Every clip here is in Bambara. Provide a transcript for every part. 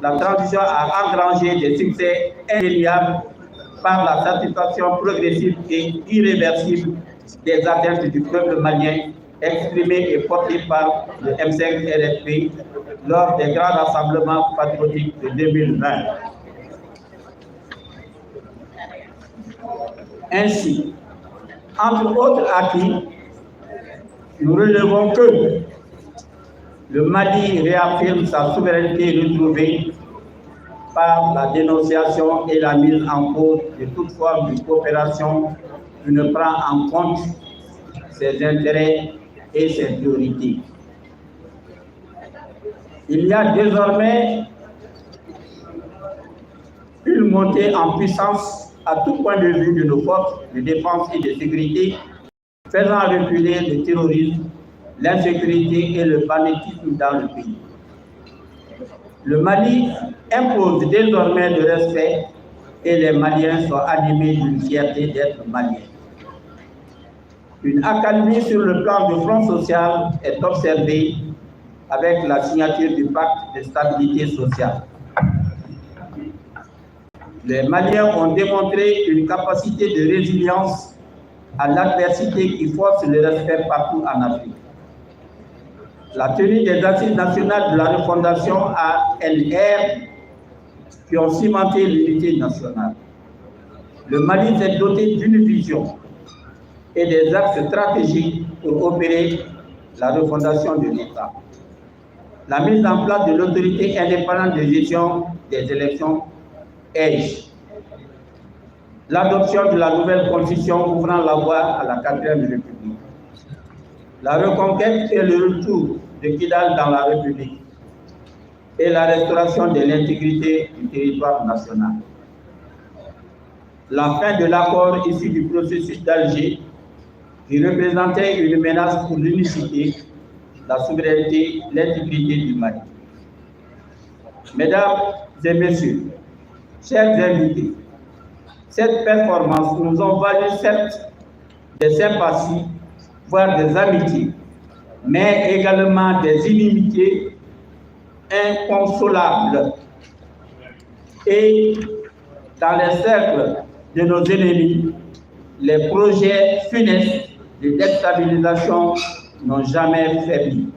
la transition a engrangé des succès indéniables par la satisfaction progressive et irréversible des attentes du peuple malien exprimées et portées par le M5 RFP lors des grands rassemblements patriotiques de 2020. Ainsi, entre autres acquis, nous relevons que le Mali réaffirme sa souveraineté retrouvée par la dénonciation et la mise en cause de toute forme de coopération qui ne prend en compte ses intérêts et ses priorités. Il y a désormais une montée en puissance à tout point de vue de nos forces de défense et de sécurité, faisant reculer le terrorisme, l'insécurité et le banditisme dans le pays. Le Mali impose désormais le respect et les Maliens sont animés d'une fierté d'être Maliens. Une accalmie sur le plan du front social est observée avec la signature du pacte de stabilité sociale. Les Maliens ont démontré une capacité de résilience à l'adversité qui force le respect partout en Afrique. La tenue des Assises nationales de la refondation ANR qui ont cimenté l'unité nationale. Le Mali s'est doté d'une vision et des axes stratégiques pour opérer la refondation de l'État. La mise en place de l'autorité indépendante de gestion des élections EIGE. L'adoption de la nouvelle constitution ouvrant la voie à la 4e République. La reconquête et le retour de Kidal dans la République et la restauration de l'intégrité du territoire national. La fin de l'accord issu du processus d'Alger qui représentait une menace pour l'unicité, la souveraineté, l'intégrité du Mali. Mesdames et messieurs, chers invités, cette performance nous ont valu certes des sympathies, voire des amitiés, mais également des inimitiés inconsolables. Et dans les cercles de nos ennemis, les projets funestes de déstabilisation n'ont jamais faibli.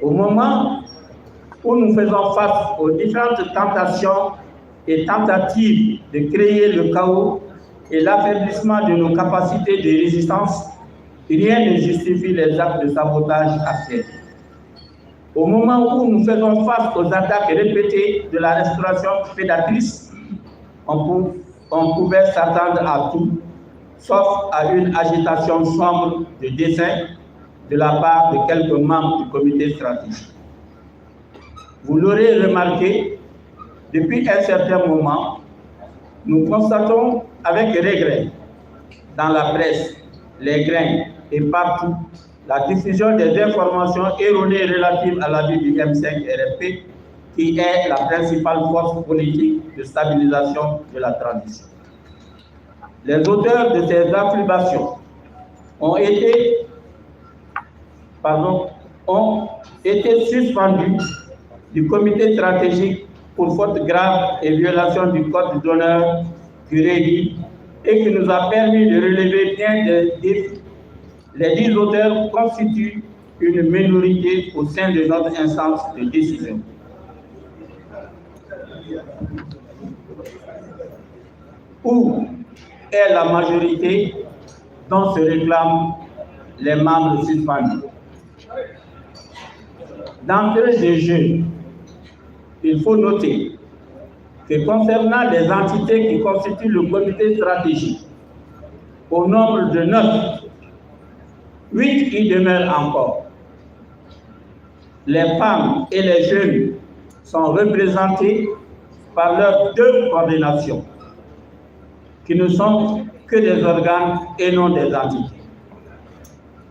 Au moment où nous faisons face aux différentes tentations et tentatives de créer le chaos et l'affaiblissement de nos capacités de résistance, rien ne justifie les actes de sabotage actuels. Au moment où nous faisons face aux attaques répétées de la restauration prédatrice, on pouvait s'attendre à tout, sauf à une agitation sombre de dessein de la part de quelques membres du comité stratégique. Vous l'aurez remarqué, depuis un certain moment, nous constatons avec regret dans la presse, les grains et partout la diffusion des informations erronées relatives à la vie du M5 RFP, qui est la principale force politique de stabilisation de la transition. Les auteurs de ces affirmations ont été suspendus du comité stratégique pour faute grave et violation du code d'honneur du REDI et qui nous a permis de relever bien des défis. Les 10 auteurs constituent une minorité au sein de notre instance de décision. Où est la majorité dont se réclament les membres suspendus? D'entrée de jeu, il faut noter que concernant les entités qui constituent le comité stratégique, au nombre de 9, 8 y demeurent encore. Les femmes et les jeunes sont représentés par leurs deux coordinations, qui ne sont que des organes et non des entités.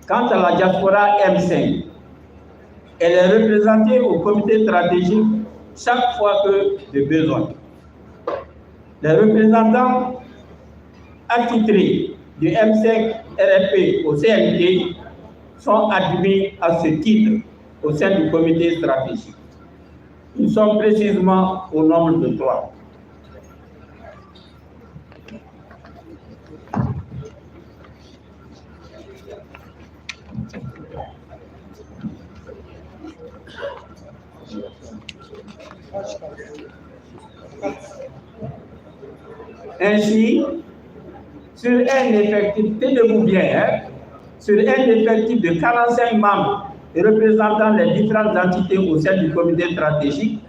Quant à la diaspora M5, elle est représentée au comité stratégique chaque fois que de besoin. Les représentants attitrés du M5 RFP au CNT sont admis à ce titre au sein du comité stratégique. Ils sont précisément au nombre de 3. Ainsi, sur un effectif, tenez-vous bien, hein, sur un effectif de 45 membres représentant les différentes entités au sein du comité stratégique,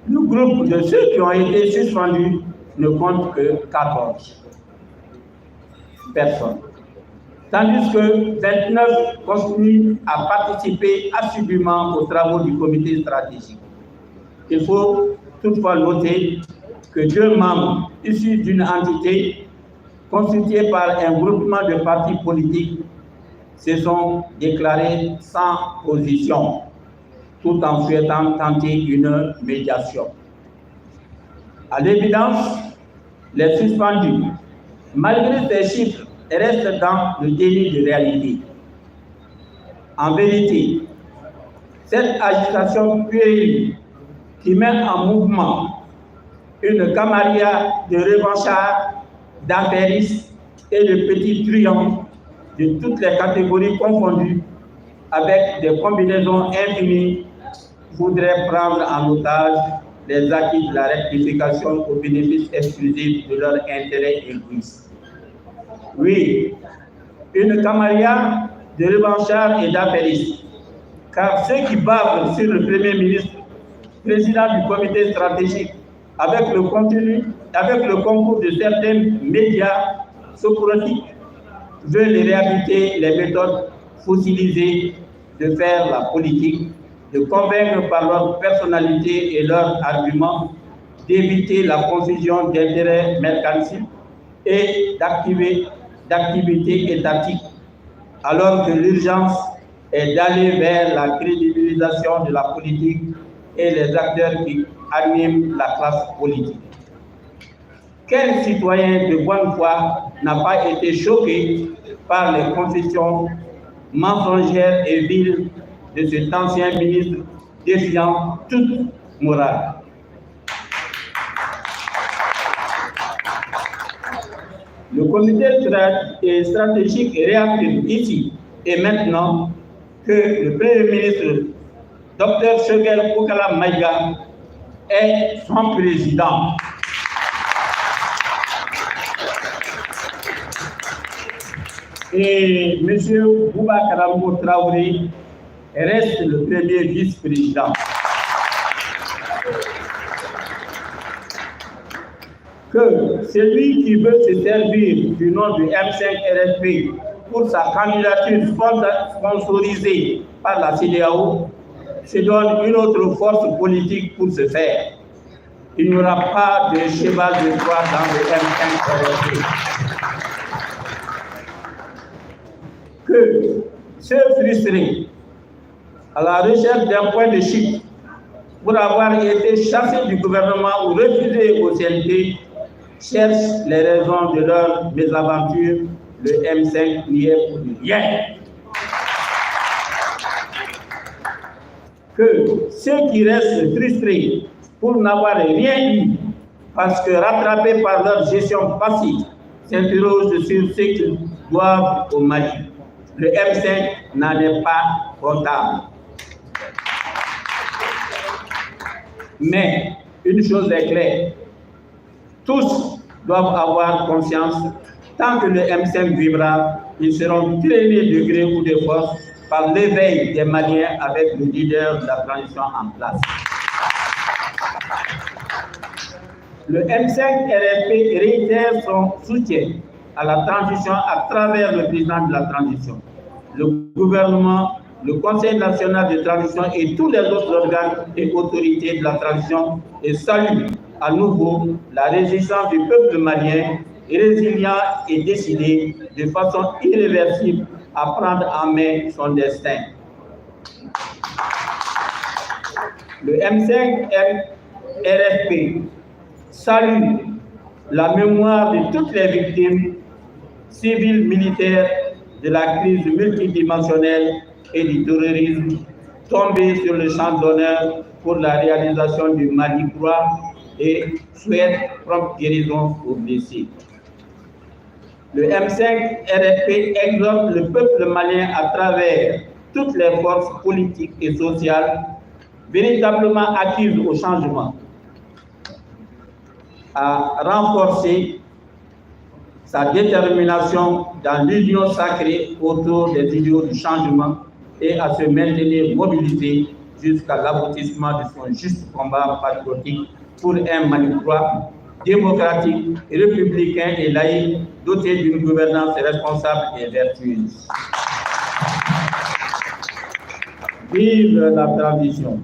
le groupe de ceux qui ont été suspendus ne compte que 14 personnes, tandis que 29 continuent à participer assidûment aux travaux du comité stratégique. Il faut toutefois noter que 2 membres issus d'une entité constituée par un groupement de partis politiques se sont déclarés sans position, tout en souhaitant tenter une médiation. À l'évidence, les suspendus, malgré ces chiffres, restent dans le déni de réalité. En vérité, cette agitation puérile qui met en mouvement une camarilla de revanchards, d'affairistes et de petits truands de toutes les catégories confondues, avec des combinaisons infinies, voudrait prendre en otage les acquis de la rectification au bénéfice exclusif de leur intérêt égoïste. Oui, une camarilla de revanchards et d'affairistes, car ceux qui bavent sur le Premier ministre, président du comité stratégique, avec le contenu, avec le concours de certains médias socratiques, veulent réhabiliter les méthodes fossilisées de faire la politique, de convaincre par leur personnalité et leurs arguments, d'éviter la confusion d'intérêts mercantiles et d'activités étatiques, alors que l'urgence est d'aller vers la crédibilisation de la politique et les acteurs qui animent la classe politique. Quel citoyen de bonne foi n'a pas été choqué par les confessions mensongères et viles de cet ancien ministre défiant toute morale? Le comité stratégique réaffirme ici et maintenant que le Premier ministre Dr Choguel Kokalla Maïga est son président. Et M. Bouba Karambo Traoré reste le premier vice-président. Que celui qui veut se servir du nom du M5 RFP pour sa candidature sponsorisée par la CEDEAO se donne une autre force politique pour ce faire. Il n'y aura pas de cheval de Troie dans le M5 RFP. Que ceux frustrés à la recherche d'un point de chute pour avoir été chassés du gouvernement ou refusés au CNT cherchent les raisons de leur mésaventure, le M5 n'y est pour rien. Que ceux qui restent frustrés pour n'avoir rien eu, parce que rattrapés par leur gestion passive, s'interrogent sur ce qu'ils doivent au Mali. Le M5 n'en est pas comptable. Mais une chose est claire, tous doivent avoir conscience, tant que le M5 vivra, ils seront traînés de gré ou de force par l'éveil des Maliens avec le leader de la transition en place. Le M5 RFP réitère son soutien à la transition à travers le président de la transition, le gouvernement, le Conseil national de transition et tous les autres organes et autorités de la transition, et salue à nouveau la résistance du peuple malien, résilient et décidé de façon irréversible à prendre en main son destin. Le M5 RFP salue la mémoire de toutes les victimes civiles, militaires de la crise multidimensionnelle et du terrorisme tombés sur le champ d'honneur pour la réalisation du Mali droit et souhaite prompte guérison aux blessés. Le M5 RFP exhorte le peuple malien à travers toutes les forces politiques et sociales véritablement acquises au changement à renforcer sa détermination dans l'union sacrée autour des idéaux du changement et à se maintenir mobilisé jusqu'à l'aboutissement de son juste combat patriotique pour un Mali droit, démocratique, républicain et laïque, doté d'une gouvernance responsable et vertueuse. Vive la transition.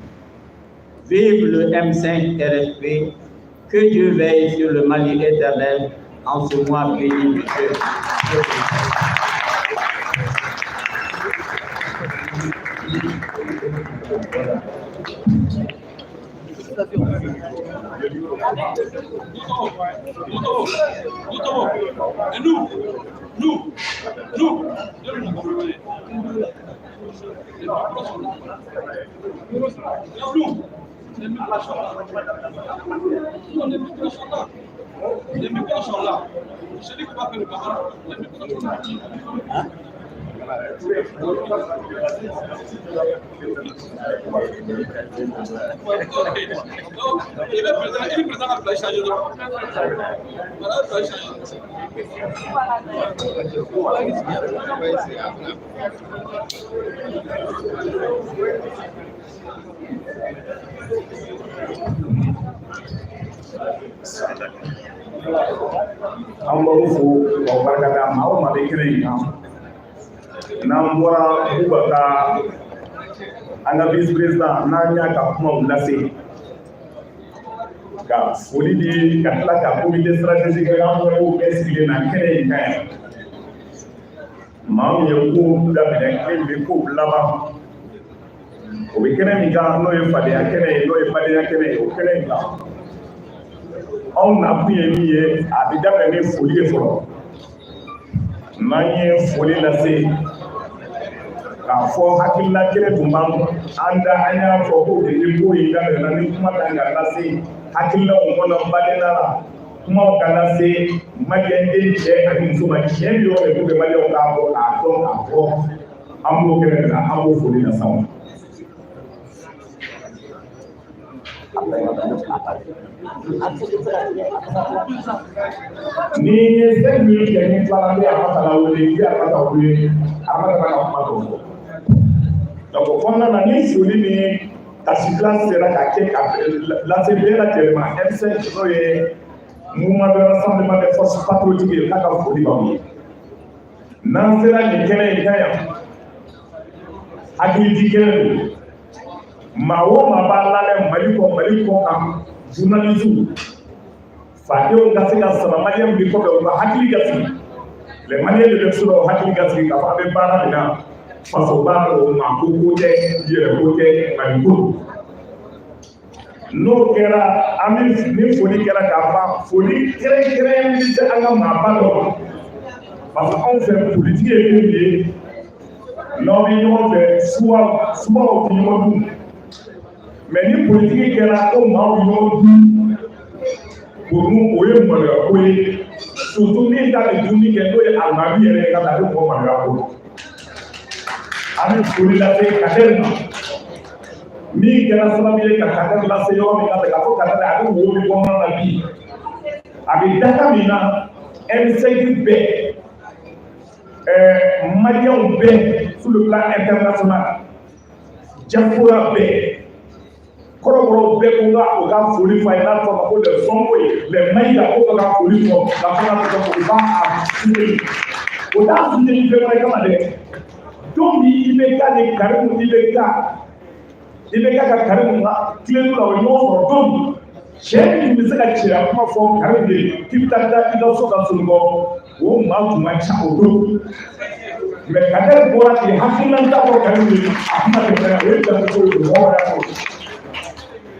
Vive le M5 RFP. Que Dieu veille sur le Mali éternel en ce mois béni de Dieu. Les micros sont là. Les micros sont là. Celui qui va faire le bambara, les micros sont là. Hein? Donc, il est présent à la changer. Voilà, An b'aw fo k'aw barikada. Maa o maa bɛ kɛnɛ in kan, n'an bɔra Buba ka an ka vice président, n'an y'a ka kumaw lase ka foli di, ka tila ka comité stratégique an mɔgɔw bɛɛ sigilen na kɛnɛ in kan yan. Maa min ye kow daminɛ, min bɛ kow laban, o bɛ kɛnɛ min kan, n'o ye fadenya kɛnɛ ye, n'o ye badenya kɛnɛ ye, o kɛnɛ in kan, anw nakun ye min ye, a bɛ daminɛ ni foli ye fɔlɔ. N'an ye foli lase k'a fɔ hakilina kelen tun b'an an da, an y'a fɔ ko depuis ko in daminɛna, ni kuma kan ka lase hakilinaw kɔnɔ badenya la, kumaw ka lase maliyɛnden cɛ ani muso ma, tiɲɛ bɛ yɔrɔ min pour que maliyɛnw k'a bɔ k'a dɔn k'a fɔ, an b'o kɛnɛ kan, an b'o foli lase aw ma. Ni ye 5 minutes kɛ, ni tilala, n bɛ Aramata lawele, i bɛ Aramata wele, Aramata b'a ka kuma tɔ fɔ. Donc o kɔnɔna na, ni foli ni tasibila sera ka kɛ ka lase bɛɛ lajɛlen ma, M5 n'o ye mouvement de rassemblement des forces patriotiques ye, k'a ka foli b'aw ye. N'an sera nin kɛnɛ in kan yan, hakiliji kɛnɛ don. Maa o maa b'a lamɛn Mali kɔ, Mali kɔ kan, journaliste fadenw ka se ka sara maliyɛn min kɔfɛ, u ka hakili ka sigi. Les maliens de l'extérieur, u hakili ka sigi k'a fɔ an bɛ baara min na, faso baara don, maa ko ko tɛ, yɛrɛ ko tɛ, Mali ko don. N'o kɛra, an bɛ ni foli kɛra k'a ban, foli kɛrɛnkɛrɛn bɛ se an ka maaba dɔ ma, parce que anw fɛ politiki ye min ye, n'aw bɛ ɲɔgɔn fɛ, subaw tɛ ɲɔgɔn dun. Mais ni politiki kɛra ko maaw bɛ ɲɔgɔn dun, pour nous o ye maloya ko ye, surtout min ta bɛ dumuni kɛ, n'o ye alimami yɛrɛ ye, ka taa a bɛ mɔgɔ maloya ko. An bɛ foli lase Kadɛri ma, min kɛra sababu ye ka Kadɛri lase yɔrɔ min na, k'a fɔ Kadɛri a bɛ wo min kɔnɔna na bi, a bɛ daka min na, M5 bɛɛ, maliyɛnw bɛɛ sur le plan international, diaspora bɛɛ, kɔrɔbɔrɔw bɛɛ ko ka o ka foli fɔ a ye, n'a fɔ a ma ko les Sonko ye, les Maïga, ko ka foli fɔ ka fɔ ka fɔ u b'a soutenir. O t'a soutenir fɛn wɛrɛ kama dɛ. Don min IBK ni Karimu, IBK ka Karimu ka tilenni la, o ye ɲɔgɔn sɔrɔ don min, cɛ min bɛ se ka cɛya kuma fɔ Karimu ye k'i bɛ taa da i ka so ka sunɔgɔ, o maa tun man ca o don. Mais Kadɛri bɔra k'i hakilina ta fɔ Karimu ye, a kuma tɛmɛna, o ye danbe ko ye, o hɔrɔnya ko ye.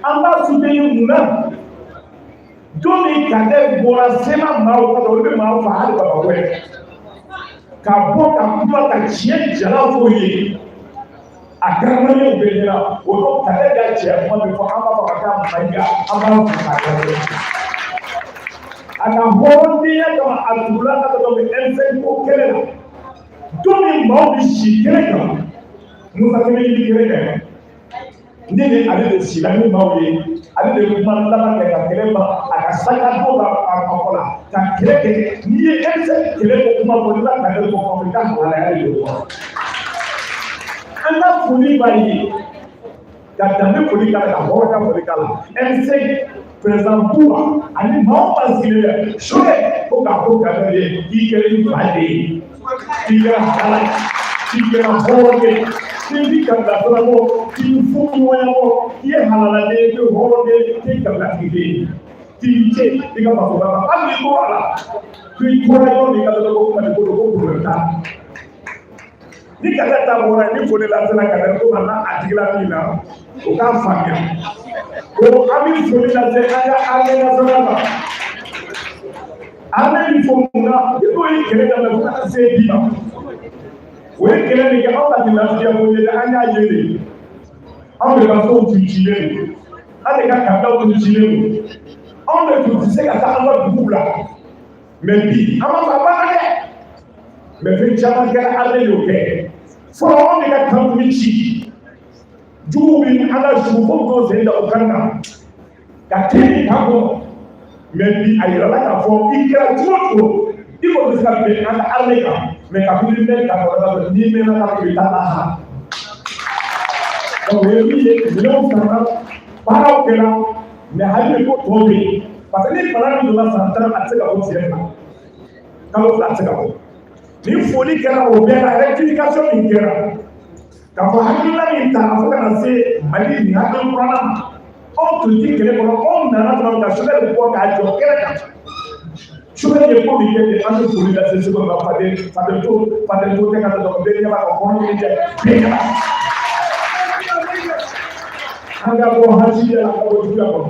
An b'a soutenir mun na? Don min Kadɛri bɔra sema maaw kɔfɛ, olu bɛ maaw fa hali Bamakɔ yan, ka bɔ ka kuma ka tiɲɛ jala f'o ye. A kɛra maliyɛnw bɛɛ ɲɛna o don. Kale ka cɛ kuma min fɔ, an b'a fɔ ka taa Mayiga, an b'a fɔ k'a kɛ a ka hɔrɔndenya kama. A tugula ka dɔ bɛ M5 ko kɛlɛ la. Don min maaw bɛ si kɛnɛ kan, Musa Kɛmɛ bɛ kɛnɛ kan, ne ni ale de sila ni maaw ye. Ale de kuma laban kɛ ka kɛlɛ ban, a ka saka dɔw la a kɔ la ka kɛlɛ kɛ. N'i ye M5 kɛlɛ ko kuma fɔ, n'i b'a kɛlɛ ko kuma fɔ, i ka halaya de don. An ka foli b'a ye ka danbe foli k'a la, ka hɔrɔnya foli k'a la. M5 président Buwa ani maa o maa sigilen bɛ sokɛ ko k'a fɔ Kagame ye k'i kɛra i fa de ye, k'i kɛra halala ye, k'i kɛra hɔrɔn ye, k'i bi kabila fana bɔ, k'i bi furuɲɔgɔnya bɔ, k'i ye halaladen ye, k'i ye hɔrɔn ye, k'i ye kabilatigi den ye, k'i ce i ka faso la. Hali n'i bɔra la, k'i tora yɔrɔ min ka dɔ ko Mali ko don, ko problème t'a la. Ni kɛlɛ ta bɔra, ni foli lasela ka ko ma na a tigila min na, o k'a faamuya ko an bɛ foli lase an ka armée nationale ma. Armée bɛ fɔ mun na? Depuis o ye kɛlɛ daminɛ fo ka taa se bi ma, o ye kɛlɛ min kɛ, anw ka nin lafiya ko ye dɛ, an y'a ye de. Anw de ka sow tun cilen don, an de ka kabilaw tun cilen don, anw de tun tɛ se ka taa an ka duguw la. Mais bi, an b'a fɔ a banna dɛ, mais fɛn caman kɛra, armée y'o kɛ. Fɔlɔ, anw de ka kan tun bɛ ci, juguw bɛ an ka su fo t'o sen da o kan kan ka kɛ nin kan kɔnɔ. Mais bi, a yirala k'a fɔ i kɛra cogo o cogo, i kɔni bɛ se ka bɛn an ka armée kan, mais ka fɔ i bɛ ka fɔ n'i mɛnna k'a fɔ i bɛ taa lahara. Donc o ye min ye, minɛnw sanna, baaraw kɛra, mais hali bi ko tɔ bɛ yen, parce que ni bana min donna san 10, a tɛ se ka bɔ siɲɛ 2, kalo 2 a tɛ se ka bɔ. Ni foli kɛra o bɛɛ la, rectification min kɛra k'a fɔ hakilina min ta fo ka na se Mali nin hakili kuranan ma, anw tun ti kɛlɛ kɔnɔ, anw nana dɔrɔn ka sokɛ bɔ k'a jɔ kɛnɛ kan. Sokɛ ye ko min kɛ ten, an bɛ foli lase sokɛ ma. Faden faden to faden to tɛ ka taa dɔrɔn, bɛɛ ɲɛ b'a ka kɔnɔ min kɛ, bɛɛ ɲɛ b'a. An ka bɔ hasiya la, ka bɔ juguya kɔnɔ.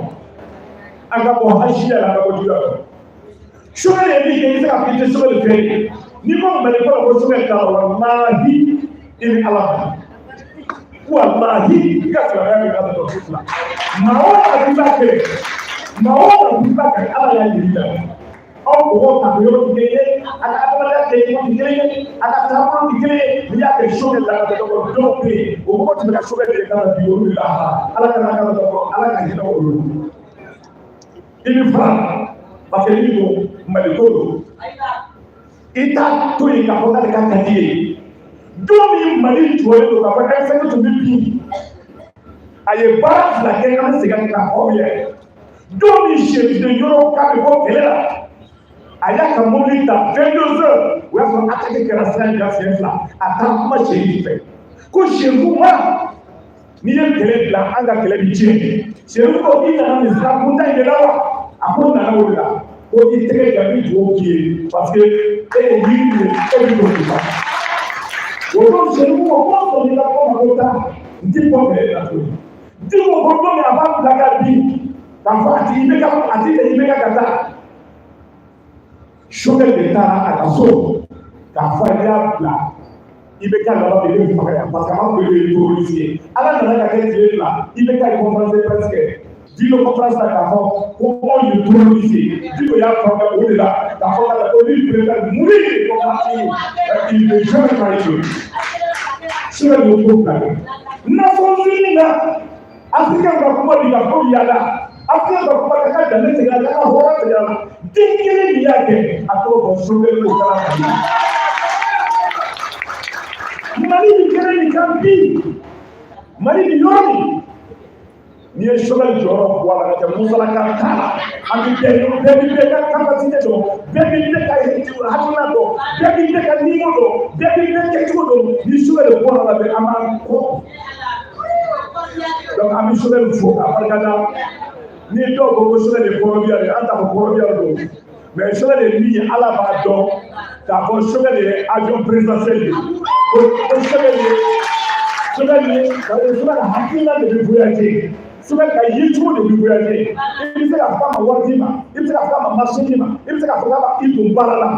An ka bɔ hasiya la, ka bɔ juguya kɔnɔ. Sokɛ ye min kɛ, i bɛ se ka fɔ i tɛ sokɛ de fɛ yen. N'i ko Mali kɔnɔ ko sokɛ t'a la, walahi i ni Ala ma, walahi i ka silamɛya bɛ ka dɔgɔtɔrɔso fila. Maa o maa k'i b'a kɛ, maa o maa k'i b'a kɛ, Ala y'a yir'i la. Aw mɔgɔw ta yɔrɔ tɛ kelen ye, a ka adamadenya kɛcogo tɛ kelen ye, a ka taabolo tɛ kelen ye. N'i y'a kɛ sokɛ la ka dɔgɔ, dɔw bɛ yen, o mɔgɔ tun bɛ ka sokɛ de ka na bi olu de la. Ala kana ka dɔgɔ, Ala ka hinɛ olu la. I bɛ fara parce que n'i ko Mali ko don, i t'a to yen k'a fɔ k'ale ka di ye. Don min Mali jɔlen don k'a fɔ M5 tun bɛ bin, a ye baara fila kɛ, an bɛ segin k'a fɔ aw ye. Don min sɛfiden yɔrɔ k'a bɛ bɔ kɛlɛ la, a y'a ka mobili ta 22 heures, o y'a sɔrɔ attaque kɛra sira in kan siɲɛ 2. A taara kuma Seyidu fɛ ko Seyidu ma, n'i ye kɛlɛ bila, an ka kɛlɛ bi tiɲɛ. Seyidu ko k'i nana nin sira kuntan in de la wa? A ko nana o de la. Ko i tɛgɛ ka bi dugawu k'i ye, parce que e ye yiri ye, e bɛ don la. O don Seyidu ko ko sɔnni ka ko ma ko taa n ti bɔ kɛlɛ la tuguni. Diko ko don min a b'a bila ka bin k'a fɔ a ti IBK, a ti IBK ka taa, Sokɛ de taara a ka so k'a fɔ a y'a bila IBK laban de bɛ faga yan, parce que a b'a fɔ e ye terroriste ye. Ala nana ka kɛ tile 2, IBK ye conférence de presse kɛ, Diko conférence la k'a fɔ ko anw ye terroriste ye. Diko y'a faamuya o de la k'a fɔ k'a ko lui préfère mourir de combattre, il ne jamais trahir. Sokɛ de y'o ko bila kɛ Nations Unies na. Africain ka kuma bi ka fɔ yala, Africain ka kuma ka danbe segin a ka hɔrɔn segin a la. Den kelen min y'a kɛ, a tɔgɔ fɔ Sokɛ ko kɛra Mali. Mali bi kɛnɛ min kan bi, Mali bi yɔrɔ min, n'i ye Sokɛ jɔyɔrɔ bɔ a la ka kɛ musalakan t'a la, an bɛ bɛɛ bɛɛ bi bɛɛ ka capacité dɔn, bɛɛ bi bɛɛ ka hakilina dɔn, bɛɛ bi bɛɛ ka niveau dɔn, bɛɛ bi bɛɛ kɛcogo dɔn. Ni Sokɛ de bɔra la bɛ, an b'an kɔ. Donc an bɛ Sokɛ fo k'a barika da. Ni dɔw ko ko Sokɛ de kɔrɔbiya de, an t'a fɔ kɔrɔbiya don, mais Sokɛ de min ye, Ala b'a dɔn k'a fɔ Sokɛ de ye avion présidentiel de ye. Ko Sokɛ de ye, Sokɛ de ye, Sokɛ ka hakilina de bɛ voyager, Sokɛ ka yecogo de bɛ voyager. I bɛ se k'a fɔ k'a ma wari d'i ma, i bɛ se k'a fɔ k'a ma marché d'i ma, i bɛ se k'a fɔ k'a ma i don baara la,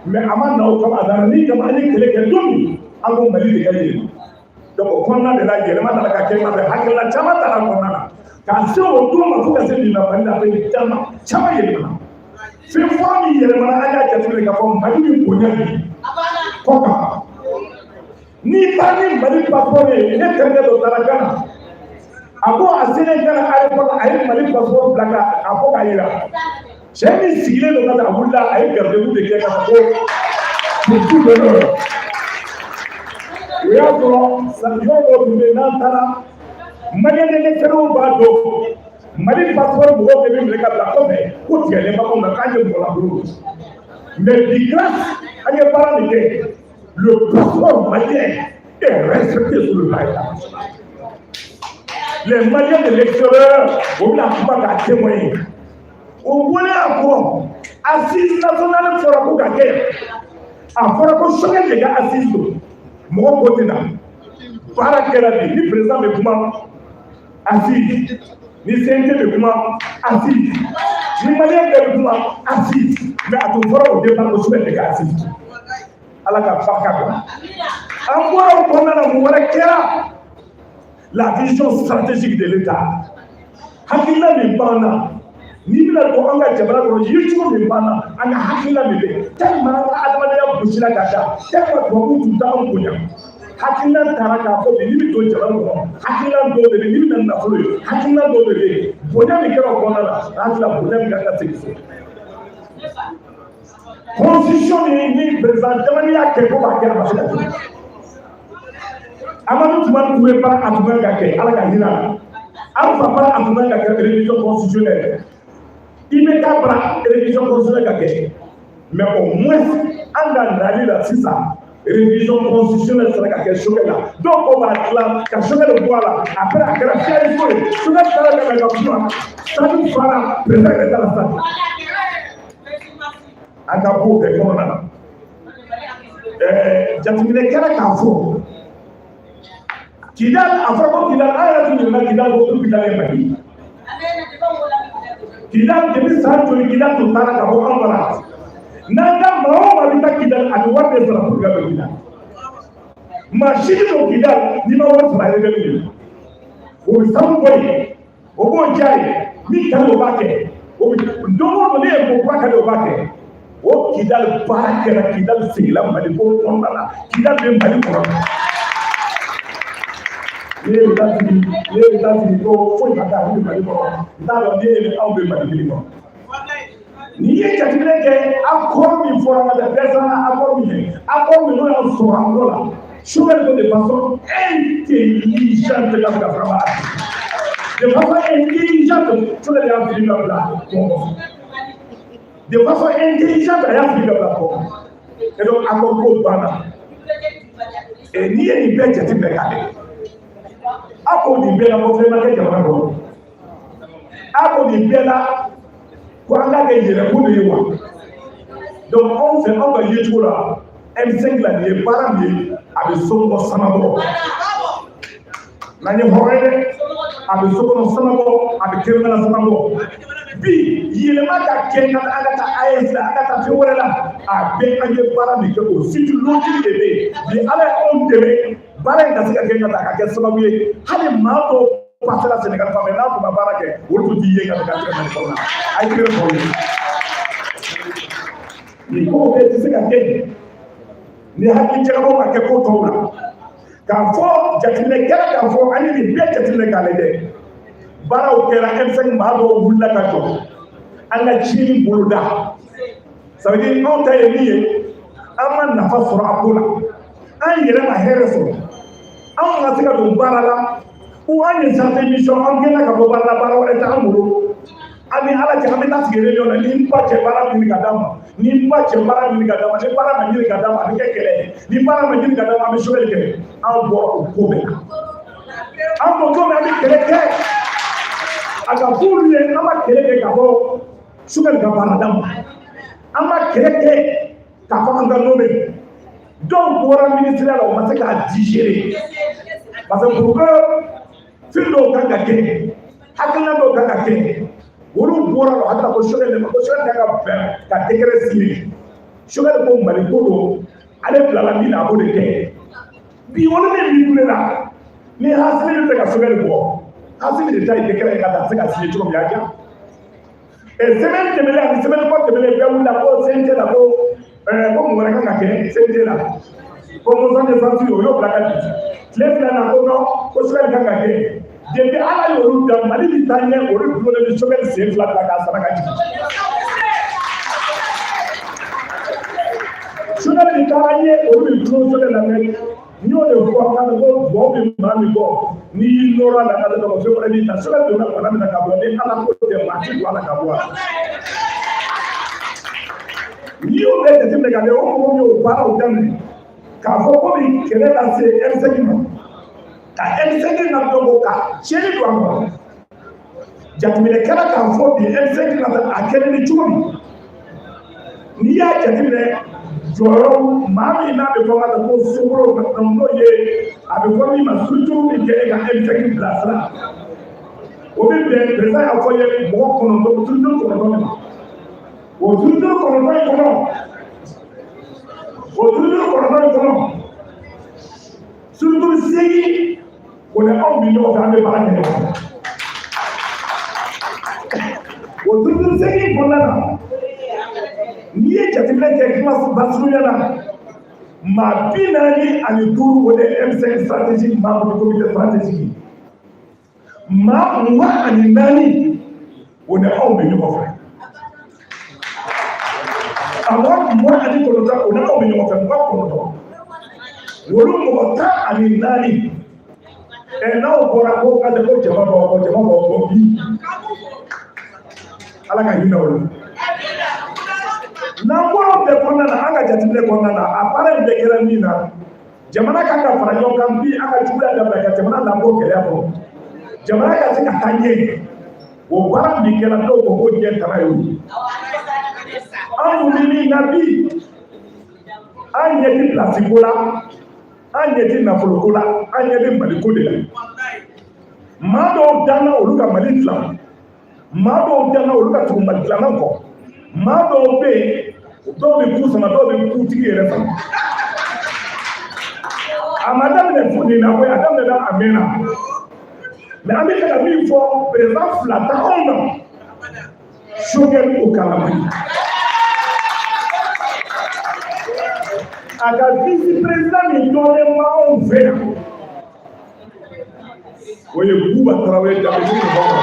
mais a ma na o kama. A nana min kama, an ye kɛlɛ kɛ don min, an ko Mali de ka yɛlɛma. Donc o kɔnɔna de la, yɛlɛma nana ka kɛ ka bɛn hakilina caman taara kɔnɔna na k'a se o don ma fo ka se nin ma. Mali la, fɛn caman caman yɛlɛmana. Fɛn fɔlɔ min yɛlɛmana, an y'a jateminɛ k'a fɔ Mali bɛ bonya bi kɔ kan. N'i taara ni Mali passeport ye, ne terikɛ dɔ taara Ghana, a ko a selen Ghana aéroport, a ye Mali passeport bila ka a fɔ k'a yira cɛ min sigilen don ka taa, a wulila, a ye garde de kɛ ka fɔ ko pour tout l'honneur. O y'a sɔrɔ yɔrɔ dɔw tun bɛ yen, n'an taara, Malien de l'extérieur b'a dɔn, Mali passeport mɔgɔw de bɛ minɛ ka bila kɔfɛ ko tigɛlen b'anw na k'an ye mɔgɔ lankolon. Mais bi, grâce an ye baara min kɛ, le passeport malien est respecté sur le plan international. Les Maliens de l'extérieur, o bɛna kuma k'a témoigner. O bɔlen a kɔ, assise nationale fɔra ko ka kɛ. A fɔra ko Choguel de ka assise don, mɔgɔ ko tɛ na. Baara kɛra bi, ni président bɛ kuma, assise, ni CNT bɛ kuma, assise, ni Malien bɛɛ bɛ kuma, assise. Mais a tun fɔra au départ ko Choguel de ka assise. Ala ka barika dɔn. An bɔra o kɔnɔna na, mun wɛrɛ kɛra? La vision stratégique de l'État, hakilina min b'an na n'i bɛna don an ka jamana kɔnɔ, yecogo min b'an na, an ka hakilina min bɛ yen, tellement an ka adamadenya gosira ka da, tellement tubabuw tun t'anw bonya, hakilina taara k'a fɔ bi, n'i bɛ don jamana kɔnɔ, hakilina dɔw de bɛ yen, n'i bɛ na nafolo ye, hakilina dɔw de bɛ yen. Bonya min kɛra o kɔnɔna la, an hakili la bonya min kan ka segin so. Constitution min ni président jamana y'a kɛ ko b'a kɛ, a ma se ka kɛ. Amadu Tumani Ture bara, a tun kan ka kɛ, Ala ka hinɛ a la. Alpha bara, a tun kan ka kɛ révision constitutionnelle. IBK bara, révision constitutionnelle ka kɛ. Mais au moins an ka nali la sisan, révision constitutionnelle sera ka kɛ Choguel la. Dɔw ko b'a dilan ka Choguel bɔ a la. Après a kɛra fiasco ye. Choguel taara ka na ka kuma, stade fara, président yɛrɛ taara stade. An ka b'o bɛɛ kɔnɔna na. Jateminɛ kɛra k'a fɔ Kidal, a fɔra ko Kidal, an yɛrɛ tun ɲinɛna Kidal ko Kidal ye Mali. Kidal, depuis san joli Kidal tun taara ka bɔ anw bara? N'an ka maa o maa bɛ taa Kidal, a bɛ wari de sara pour que ka don Kidal. Maa si tɛ don Kidal n'i ma wari sara rebelle ye. O bɛ sanu bɔ yen, o b'o diya ye, min ka di o b'a kɛ. O bɛ don o don ne ye ko kura ka di o b'a kɛ. O Kidal baara kɛra, Kidal seginna Mali ko kɔnɔna la, Kidal bɛ Mali kɔnɔ. N'i ye taa sigi, n'i ye taa sigi ko foyi ma kɛ, a bɛ Mali kɔnɔ, n t'a dɔn ne ye anw bɛ Mali kelen kɔnɔ. N'i ye jateminɛ kɛ, accord min fɔra ka bɛn bɛɛ sera accord min ye, accord min n'o y'an sɔrɔ an kɔ la, Choguel ko de façon intelligente ka ka fara de façon intelligente, Choguel y'a fili ka bila kɔngɔ. De façon intelligente, a y'a fili ka bila kɔngɔ. Et donc accord ko banna. Et n'i ye nin bɛɛ jateminɛ k'a lajɛ, a ko nin bɛɛ la ko fɛn ma kɛ jamana kɔnɔ, a ko nin bɛɛ la ko an k'a kɛ yɛrɛko de ye wa? Donc anw fɛ, anw ka yecogo la, M5 la, nin ye baara min ye, a bɛ somɔgɔ sanabɔ n'an ye hɔrɔn ye dɛ, a bɛ sokɔnɔ sanabɔ, a bɛ kɛnɛmana sanabɔ. Bi yɛlɛma ka kɛ ka an ka taa AES la, an ka taa fɛn wɛrɛ la, a bɛɛ an ye baara min kɛ, o suite logique de bɛ yen. Bi Ala ye anw dɛmɛ baara in ka se ka kɛ ka taa ka kɛ sababu ye, hali maa dɔw pasera Sénégal fan fɛ, n'a tun ma baara kɛ, olu tun t'i ye ka ka se ka Mali kɔnɔ. A ye tɛgɛrɛ fɔ ye. Nin ko bɛɛ tɛ se ka kɛ ni hakili jagabɔ ka kɛ ko tɔw la. K'a fɔ jateminɛ kɛra k'a fɔ an ye nin bɛɛ jateminɛ k'a lajɛ, baaraw kɛra, M5 maa dɔw wulila ka jɔ an ka tiɲɛni boloda. Ça veut dire anw ta ye min ye, an ma nafa sɔrɔ a ko la, an yɛrɛ ma hɛrɛ sɔrɔ, anw ma se ka don baara la, ou an ye chargé mission, an gɛnna ka bɔ baara la, baara wɛrɛ t'an bolo. An ni Ala cɛ, an bɛ taa sigi réunion na, ni n ba cɛ baara ɲini ka d'a ma, ni n ba cɛ baara ɲini ka d'a ma, ni baara ma ɲini ka d'a ma, a bɛ kɛ kɛlɛ ye, ni baara ma ɲini ka d'a ma, an bɛ sɛbɛnni kɛ. An bɔra o ko bɛɛ la. An ko don min an bɛ kɛlɛ kɛ, a ka f'olu ye, an ma kɛlɛ kɛ ka bɔ Choguel ka baarada ma, an ma kɛlɛ kɛ k'a fɔ an ka nommé. Dɔw bɔra ministère la, o ma se k'a digérer, parce que pour que fɛn dɔw kan ka kɛ, hakilina dɔw kan ka kɛ, olu bɔra la, o hakili la ko Choguel de ma, ko Choguel kan ka bɛn ka décret signer. Choguel ko Mali ko don, ale bilala min na, a b'o de kɛ. Bi olu bɛ min la. Ni Asimi bɛ fɛ ka Choguel bugɔ, Asimi de ta ye décret ye ka taa se ka signer cogo min a diya. Ɛ, semaine tɛmɛnen ani semaine kɔ tɛmɛnen, bɛɛ wulila ko CNT la, ko ko mun wɛrɛ kan ka kɛ CNT la, ko motion de censure, o y'o bila ka jigin tile 2 na, ko non, ko Choguel kan ka kɛ. Depuis Ala y'olu da, Mali bɛ taa ɲɛ, olu dulonnen bɛ Choguel sen fila bila k'a sama ka jigin. Choguel bɛ taa ɲɛ, olu bɛ dulon Choguel la. Mɛ n y'o de fɔ kan ko dugawu bɛ maa min kɔ, n'i y'i nɔrɔ a la ka dɔgɔ, fɛn wɛrɛ b'i ta. Choguel donna bana min na ka bɔ, ni Ala ko tɛ, maa ti don a la ka bɔ a la. N'i y'o bɛɛ jateminɛ ka lajɛ, o mɔgɔ min y'o baaraw daminɛ k'a fɔ ko bɛ kɛlɛ lase M5 ma, ka M5 na dɔn ko ka tiɲɛni don a kɔnɔ, jateminɛ kɛra k'a fɔ bi M5 na a kɛlen ni cogo min, n'i y'a jateminɛ jɔyɔrɔ maa min n'a bɛ fɔ ka ko sokolo, n'o ye a bɛ fɔ min ma structure min kɛ e ka M5 bilasira, o bɛ bɛn président y'a fɔ ye mɔgɔ 9, structure 9 de ma. O structure 9 in kɔnɔ, o structure 9 in kɔnɔ, structure 8, o ni anw bɛ ɲɔgɔn fɛ, an bɛ baara kɛ ɲɔgɔn fɛ. O structure 8 kɔnɔna na, n'i ye jateminɛ kɛ kuma basurunya la, maa 45, o de ye M5 stratégique membre du comité stratégique, maa 24, o ni anw bɛ ɲɔgɔn fɛ. A mɔgɔ 29, o ni anw bɛ ɲɔgɔn fɛ, 29, olu mɔgɔ 14. Ɛ, n'aw bɔra ko ka ko jama b'aw kɔ, jama b'aw kɔ bi, Ala ka hinɛ o la. N'an bɔra o bɛɛ kɔnɔna na, an ka jateminɛ kɔnɔna na, a baara in bɛɛ kɛra min na, jamana kan ka fara ɲɔgɔn kan bi, an ka juguya dabila ka jamana labɔ gɛlɛya kɔnɔ, jamana ka se ka taa ɲɛ. O baara min kɛra, dɔw ko ko diɲɛ tana y'o ye. An dun bɛ min na bi, an ɲɛ ti pilasi ko la, an ɲɛ ti nafolo ko la, an ɲɛ bɛ Mali ko de la. Maa dɔw danna olu ka Mali dilan, maa dɔw danna olu ka tugu Mali dilanna kɔ, maa dɔw bɛ yen, dɔw bɛ ku sama, dɔw bɛ kutigi yɛrɛ sama. A ma daminɛ fo nin na koyi, a daminɛna a mɛnna. Mɛ an bɛ fɛ ka min fɔ, président fila tɛ anw na, Choguel Kokalla Maïga. A ka vice président min dɔnnen ma anw fɛ yan, o ye Buba Tarawele, danbetigi mɔgɔ.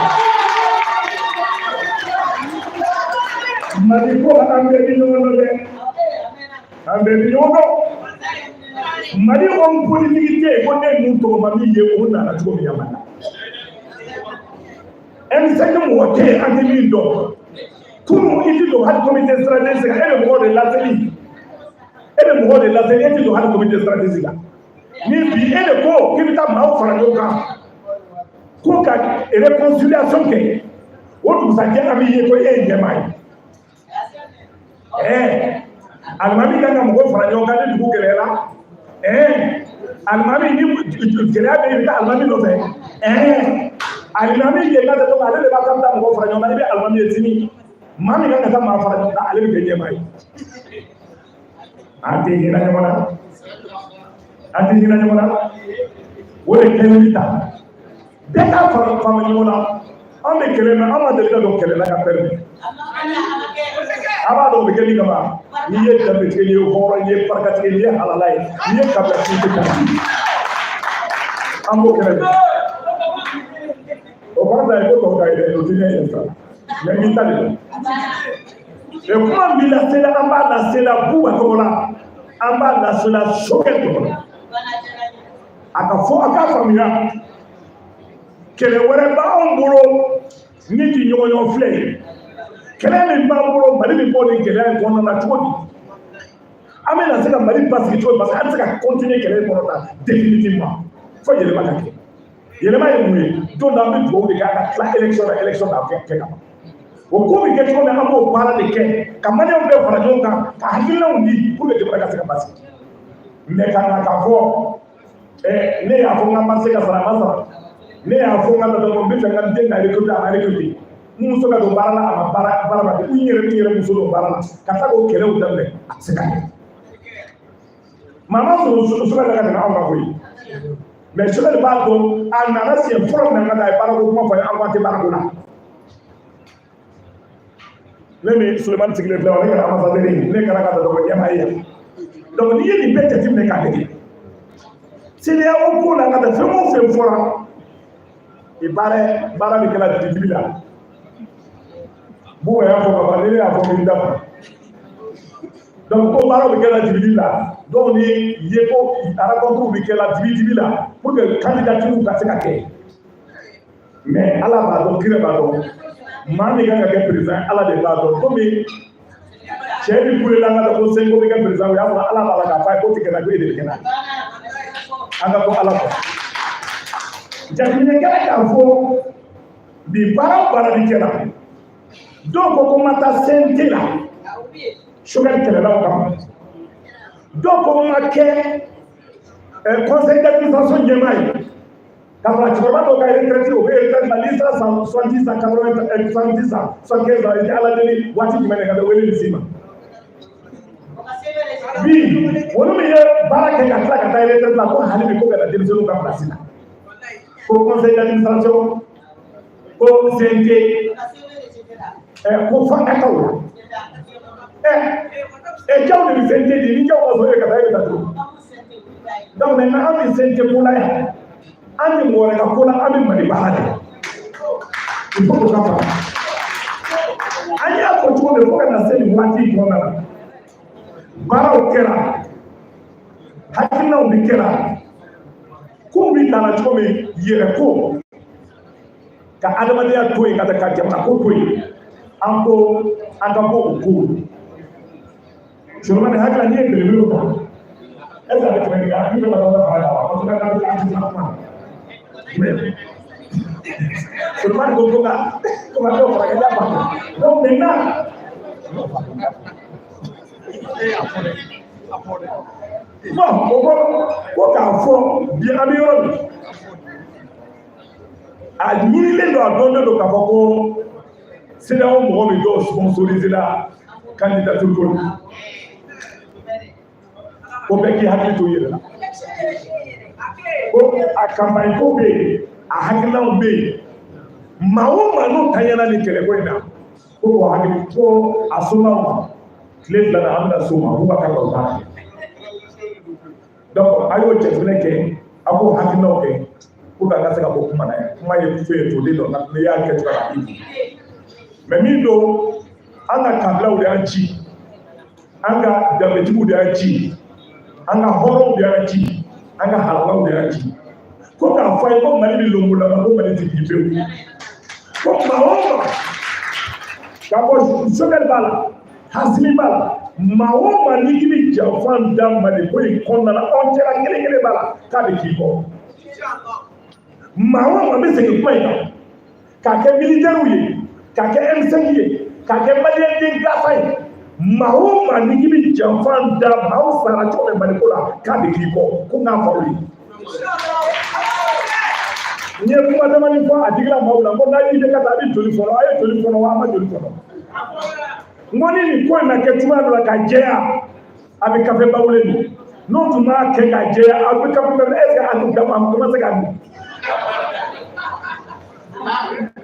Mali ko la, an bɛɛ bɛ ɲɔgɔn dɔn dɛ, an bɛɛ bɛ ɲɔgɔn dɔn. Mali homme politique tɛ yen ko ne ninnu tɔgɔ ma min ye, o nana cogo min na Mali la. M5 mɔgɔ tɛ yen an tɛ min dɔn. Kunun i ti don hali comité stratégique la, e bɛ mɔgɔw de laseli, e bɛ mɔgɔw de laseli, e ti don hali comité stratégique la. Ni bi e de ko k'i bɛ taa maaw fara ɲɔgɔn kan ko ka réconciliation kɛ, o dugusajɛ an b'i ye ko e ye ɲɛmaa ye. Ɛɛ, alimami kan ka mɔgɔw fara ɲɔgɔn kan ni dugu gɛlɛyara. Ɛɛ, alimami, ni gɛlɛya bɛ yen, i bɛ taa alimami nɔfɛ. Ɛɛ, alimami ye ka dɔgɔ, ale de b'a ka taa mɔgɔw fara ɲɔgɔn kan. I bɛ alimami ye sini, maa min kan ka taa maa fara ɲɔgɔn kan, ale bɛ kɛ ɲɛmaa ye. An tɛ hinɛ ɲɔgɔn na, an tɛ hinɛ ɲɔgɔn na. O de kɛlen bɛ ta, bɛɛ k'a faamu ɲɔgɔn na. An bɛ kɛlɛ mɛ, an ma deli ka don kɛlɛ la ka pɛrɛn. A b'a dɔn o bɛ kɛ min kama, n'i ye danbetigi, n'i ye hɔrɔn, n'i ye barikatigi, n'i ye halala ye, n'i ye kabilatigi, tɛ taa an b'o kɛlɛ de. O kɔrɔ ye ko tɔw ta ye dɛ, o tɛ ɲɛ yɛrɛ sa, mɛ n'i ta de don. Ɛ, kuma min lasela, an b'a lasela Buba tɔgɔ la, an b'a lasela Choguel tɔgɔ la. A ka fɔ, a k'a faamuya, kɛlɛ wɛrɛ b'anw bolo ni ti ɲɔgɔn ɲɔgɔn filɛ ye. Kɛlɛ min b'an bolo, Mali bɛ bɔ nin gɛlɛya in kɔnɔna na cogo di? An bɛna se ka Mali basigi cogo di? Parce que an tɛ se ka continuer kɛlɛ in kɔnɔ tan définitivement, fo yɛlɛma ka kɛ. Yɛlɛma ye mun ye? Don dɔ an bɛ dugawu de kɛ a ka tila élection na, élection na kɛ ka ban. O ko bɛ kɛ cogo min, an b'o baara de kɛ ka maliyɛnw bɛɛ fara ɲɔgɔn kan ka hakilinaw di pour que jamana ka se ka basigi. Mɛ ka na k'a fɔ ɛ, ne y'a fɔ n ka marché ka sara, a ma sara, ne y'a fɔ n ka dɔgɔtɔrɔ n bɛ fɛ n ka n den ka recruter, a ma recruter, n muso ka don baara la, a ma baara, baara ma kɛ, n yɛrɛ n yɛrɛ muso don baara la, ka taa k'o kɛlɛw daminɛ, a tɛ se ka kɛ. Maa ma sɔrɔ so ka tɛmɛ anw kan koyi. Mais Choguel b'a dɔn a nana siɲɛ fɔlɔ min na ka taa a ye baarako kuma fɔ a ye, an ko an tɛ baarako la. Ne ni Sulemani sigilen filɛ, ne kɛra ambassadeur ye, ne kɛra ka dɔgɔ ɲɛmaa ye yan. Donc n'i ye nin bɛɛ jateminɛ k'a lajɛ, CEDEAO ko la ka taa fɛn o fɛn fɔra, i baara baara bɛ kɛla dibi la. Buba y'a fɔ ka ban, ne y'a fɔ min da kɔnɔ. Donc ko baara bɛ kɛla dibi la, donc ni ye ko rencontre bɛ kɛla dibi dibi la pour que candidature ka se ka kɛ. Mais Ala b'a dɔn, kira b'a dɔn, maa min kan ka kɛ président, Ala de b'a dɔn. Komi cɛ min kulela an ka ko Senko bɛ kɛ président, o y'a sɔrɔ Ala b'a la k'a fɔ a ye k'o tɛ kɛ na, ko e de bɛ kɛ na. An ka to Ala kɔ. Jateminɛ kɛra k'a fɔ bi baara o baara bi kɛra, dɔw ko ko n ma taa CNT la Choguel kɛlɛlaw kama, dɔw ko n ma kɛ conseil d'administration ɲɛmaa ye. K'a fara cɛkɔrɔba dɔw ka retraite, o bɛ retraite la, n'i sera san 70 ans, 80, 70 ans, 75 ans, i tɛ Ala deli waati jumɛn de ka bɛ wele nin s'i ma. Bi olu min ye baara kɛ ka tila ka taa retraite la, ko hali bi ko ka na denmisɛnninw ka place la, ko conseil d'administration, ko CNT, ko fo an ka taa o la. Jaw de bɛ CNT di, ni jaw ma sɔrɔ e ka taa, e bɛ taa cogo. Donc maintenant an bɛ CNT ko la yan, an tɛ mɔgɔ wɛrɛ ka ko la, an bɛ Mali baara de la. Il faut k'o ka faamu. An y'a fɔ cogo min, fo ka na se nin waati in kɔnɔna la, baaraw kɛra, hakilinaw bi kɛra, kow bi nana cogo min, yɛrɛ ko ka adamadenya to yen, ka taa ka jamana ko to yen, an ko an ka bɔ o kow. Solomani hakili la, n'i ye belebelew ta, est ce que a bɛ tɛmɛ nin kan? Ni bɛ ka dɔ fara kan wa? Parce que an ka an tɛ kuma. Solomani ko ka dɔ fara kan, y'a faamu. Donc maintenant, bon, o ko k'a fɔ bi an bɛ yɔrɔ min, a ɲinilen don, a dɔnnen don k'a fɔ ko CEDEAO mɔgɔ min dɔw sponsorisé la candidature ko la, ko bɛɛ k'i hakili to i yɛrɛ la, ko a campagne ko bɛ yen, a hakilinaw bɛ yen, maa o maa n'o tanyana nin kɛlɛko in na, ko k'o hakili ko a somaaw ma tile 2 na, an bɛna s'o ma, k'u ka kan ka o baara kɛ. Donc a y'o jateminɛ kɛ, a b'o hakilinaw kɛ pour que an ka se ka bɔ kuma na yan. Kuma ye fɛn ye, toden dɔ n'i y'a kɛ cogoya la, a b'i dun. Mais min don, an ka kabilaw de y'an ci, an ka danbetigiw de y'an ci, an ka hɔrɔnw de y'an ci, an ka halalaw de y'an ci, ko k'a fɔ a ye ko Mali bɛ lonbolama, ko Mali tɛ jigin pewu, ko maa o maa k'a fɔ Choguel b'a la, Hasimi b'a la, maa o maa n'i k'i bɛ janfa da Mali ko in kɔnɔna la, anw cɛla kelen kelen b'a la k'a bɛ k'i kɔ. Maa o maa bɛ segin kuma in kan, k'a kɛ militaires ye, k'a kɛ M5 ye, k'a kɛ maliyɛn den gafa ye, maa o maa n'i k'i bɛ janfa da, maaw sara cogo min Mali ko la, k'a bɛ k'i kɔ, ko n k'a fɔ aw ye. N ye kuma damani fɔ a digila maaw la, n ko n'a y'i ka taa, a bɛ joli fɔlɔ, a ye joli fɔlɔ wa, a ma joli fɔlɔ. N ko ni nin ko in ma kɛ cogoya dɔ la ka jɛya, a bɛ kafe ba wele min, n'o tun m'a kɛ ka jɛya, a bɛ kafe ba wele, est ce que a tun da a ma se k'a min.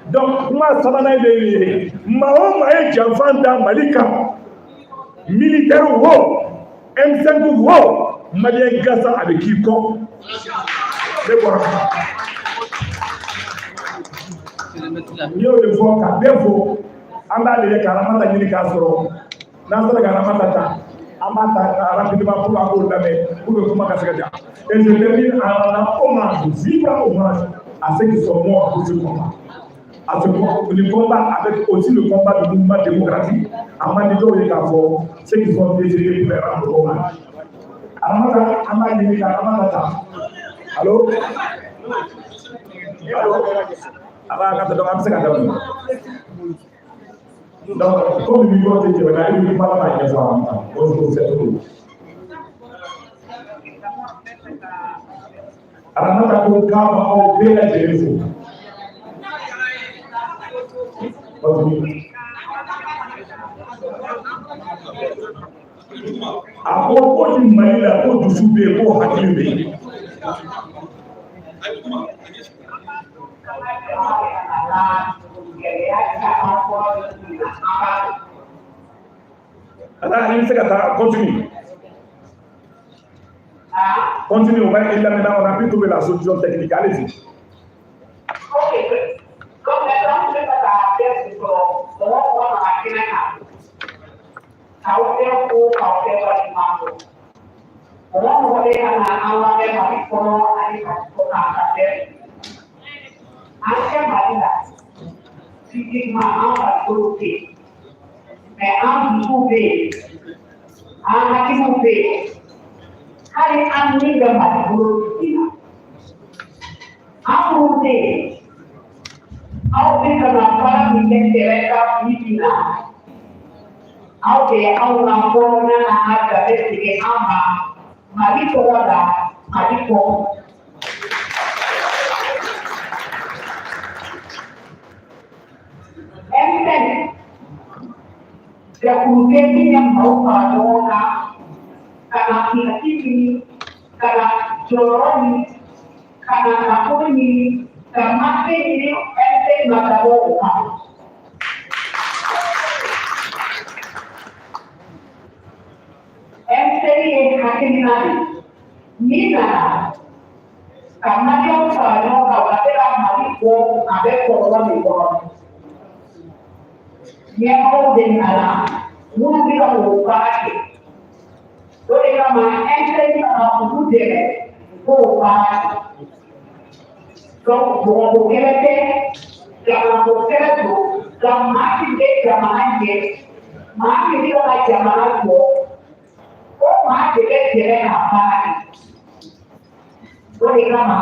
Donc kuma sabanan de ye, maa o maa ye janfa da Mali kan, militaire wo, M5 wo, maliyɛn gansan, a bɛ k'i kɔ. Ne bɔra n y'o de fɔ ka bɛɛ fo. An b'a lajɛ ka Aramata ɲini k'a sɔrɔ, n'an sera ka Aramata ta, an b'a ta rapidement pour an k'o lamɛn pour que kuma ka se ka diya. Et je termine en rendant hommage, vibrant hommage à ceux qui sont morts pour ce combat. À ce le combat avec aussi le combat du mouvement démocratique, a man di dɔw ye k'a fɔ ceux qui sont décédés pour leur rendre hommage. Aramata, an b'a ɲini ka Aramata ta. Allo? Allo? A b'a ka donc an bɛ se ka daminɛ. Donc comme micro tɛ tɛmɛ na, i bɛ kuma la k'a ɲɛfɔ an ma. Bonjour, c'est tout. Aramata ko k'a b'aw bɛɛ lajɛlen fo. A ko ko ni Mali la ko dusu bɛ yen, ko hakili bɛ yen. Ala, i bɛ se ka taa, continue. Continue, on va là maintenant, on a pu trouver la solution technique. Allez-y. Ok, donc maintenant, je vais ka bɛɛ sɔrɔ mɔgɔ mɔgɔ nana kɛnɛ kan k'aw bɛɛ ko k'aw bɛɛ waleɲuman dɔn. Mɔgɔ mɔgɔ bɛ ka na an lamɛn Mali kɔnɔ ani Mali kɔ kan, ka bɛɛ an tɛ Mali la physiquement, an farikolo tɛ yen, mais an dusuw bɛ yen, an hakiliw bɛ yen, hali an ni bɛ Mali bolo bi na. An minnu tɛ yen, aw bɛ ka na baara min kɛ terrain kan bi bi na, aw de ye anw ka hɔrɔnya n'an ka danbe segin an ma Mali tɔgɔ la Mali kɔ. M5 jɛkulu tɛ min ye maaw fara ɲɔgɔn kan ka na pilasi ɲini, ka na jɔyɔrɔ ɲini, ka na nafolo ɲini, ka marché ɲini. M5 ma dabɔ o kama. M5 ye hakilina de ye min nana ka Maliyɛnw fara ɲɔgɔn kan, u ka se ka Mali bɔ a bɛ kɔlɔlɔ min kɔnɔ. Ɲɛmɔgɔw de nana minnu bɛ ka o baara kɛ, o de kama M5 ka olu dɛmɛ k'o baara kɛ. Donc mɔgɔko kɛlɛ tɛ, jamanako kɛlɛ don, nka maa min bɛ jamana ɲɛ, maa min bɛ ka jamana jɔ, o maa de bɛ dɛmɛ ka baara kɛ. O de kama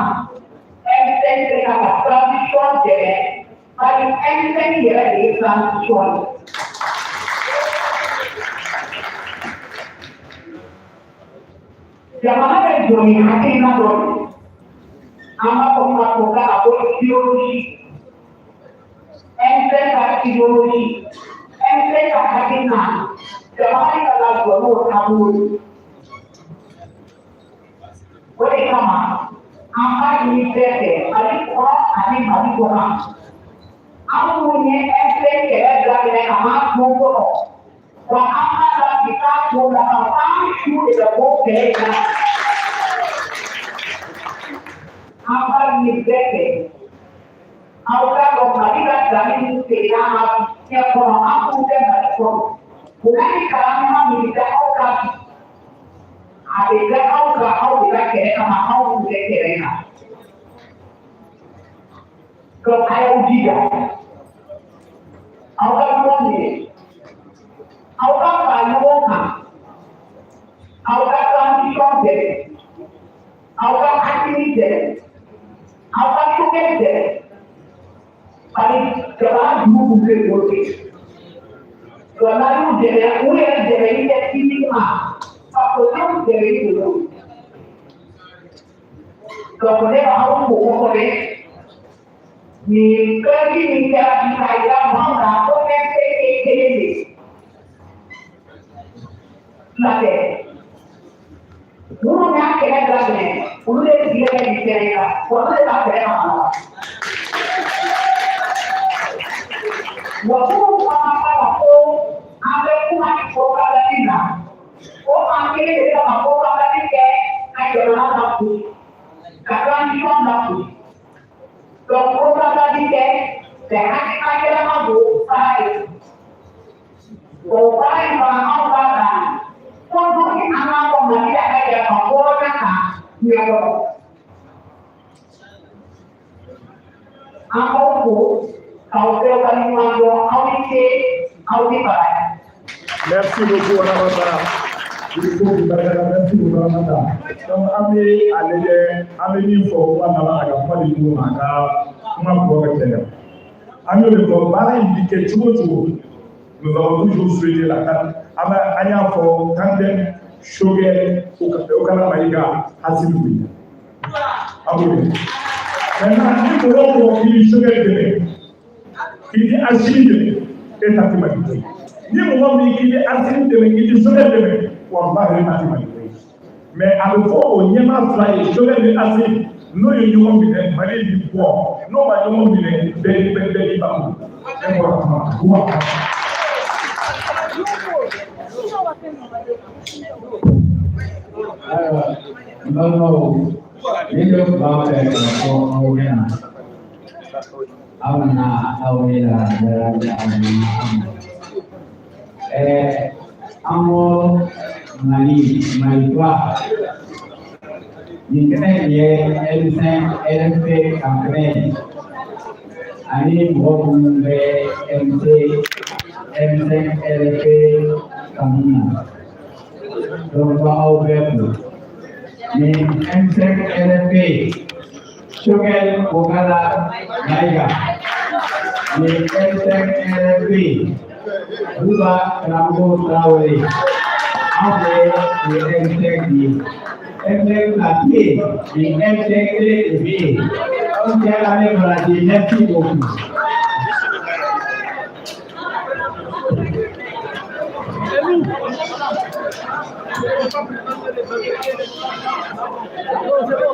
M5 bɛ ka transition dɛmɛ, bari M5 yɛrɛ de ye transition ye. Jamana bɛ jɔ ni hakilina dɔ de ye, an b'a fɔ min ma tubabukan na ko idéologie. M5 ka idéologie, M5 ka hakilina, jamana in ka jɔ n'o taabolo ye. O de kama an b'a ɲini bɛɛ fɛ Mali kɔnɔ ani Mali kɔ kan, an minnu ye M5 kɛlɛ daminɛ a ma to kɔnɔ wa, an b'a la bi k'a to la ka an su de bɛ bɔ kɛlɛ in na. An b'a ɲini bɛɛ fɛ, aw k'a dɔn Mali ka danni min seginna an ma diɲɛ kɔnɔ, an minnu tɛ Mali kɔnɔ, bonya ni karama min bɛ da aw kan bi, a bɛ da aw kan aw de ka kɛlɛ kama, aw minnu tɛ terrain kan. Donc a y'aw jija, aw ka ɲɔgɔn minɛ, aw ka fara ɲɔgɔn kan, aw ka transition dɛmɛ, aw ka hakili dɛmɛ, aw ka Choguel dɛmɛ, bari jamana juru b'u de bolo. Donc n'a y'u dɛmɛ, u yɛrɛ dɛmɛli kɛ physiquement, fasodenw dɛmɛli de don. Donc ne b'aw fo kosɛbɛ nin kɛrɛki min kɛra bi k'a yira maaw la ko M5 ye kelen de ye, fila tɛ. Minnu y'a kɛlɛ daminɛ, olu de sigilen bɛ nin kɛnɛ kan wa, olu de b'a kɛlɛ ka ban wa. Minnu fana b'a la ko an bɛ kuma ni propagande na, o maa kelen de bɛ ka propagande kɛ ka jamana lagosi, ka transition lagosi. Donc propagande tɛ, mais hakilina yɛlɛma don baara ye. O baara in fana, anw b'a dan fo don ni an b'a fɔ Mali y'a ka yɛlɛma hɔrɔnya kan diɲɛ kɔnɔ. An b'aw fo k'aw bɛɛ waleɲuman dɔn, aw ni ce, aw ni baraji. Merci beaucoup, Ramata. Merci beaucoup, Ramata. Donc, an bɛ a lajɛ, an bɛ min fɔ kuma laban, a ka kuma di ɲɔgɔn ma, a ka kuma fɔ ka caya. An y'o de fɔ, baara in bi kɛ cogo o cogo. Nous avons toujours souhaité la carte. An bɛ an y'a fɔ tandem Choguel Kokalla Maïga Assimi Goïta. An b'o de. Maintenant, ni mɔgɔ o mɔgɔ k'i bɛ Choguel dɛmɛ, k'i bɛ Assimi dɛmɛ, e ta tɛ Mali ko ye. Ni mɔgɔ min k'i bɛ Assimi dɛmɛ, k'i bɛ Choguel dɛmɛ, walahi e ta tɛ Mali ko ye. Mais a bɛ fɔ o ɲɛmaa fila ye, Choguel ni Assimi, N'o ye ɲɔgɔn minɛ, Mali bi bɔ. N'o ma ɲɔgɔn minɛ, bɛɛ bɛɛ bɛɛ b'i ba kun. E bɔra kuma kuma. Ayiwa, n balimaw, ni dɔ tun b'aw fɛ k'a fɔ aw ɲɛna, aw nana aw ye la diyara aw ni an ma. An ko Mali, Mali kura, nin kɛnɛ in ye M5 RFP ka kɛnɛ ye, ani mɔgɔ minnu bɛ MC M5 RFP kanu na. Donc aw bɛɛ fo. Ni M5 RFP, Choguel Kokalla Maïga. Ni M5 RFP, Bouba Karamɔgɔ Traoré. Anw bɛ ni M5 ye. M5 fila tɛ yen, ni M5 kelen de bɛ yen. Aw cɛ ka ne baraji, merci beaucoup. C'est bon.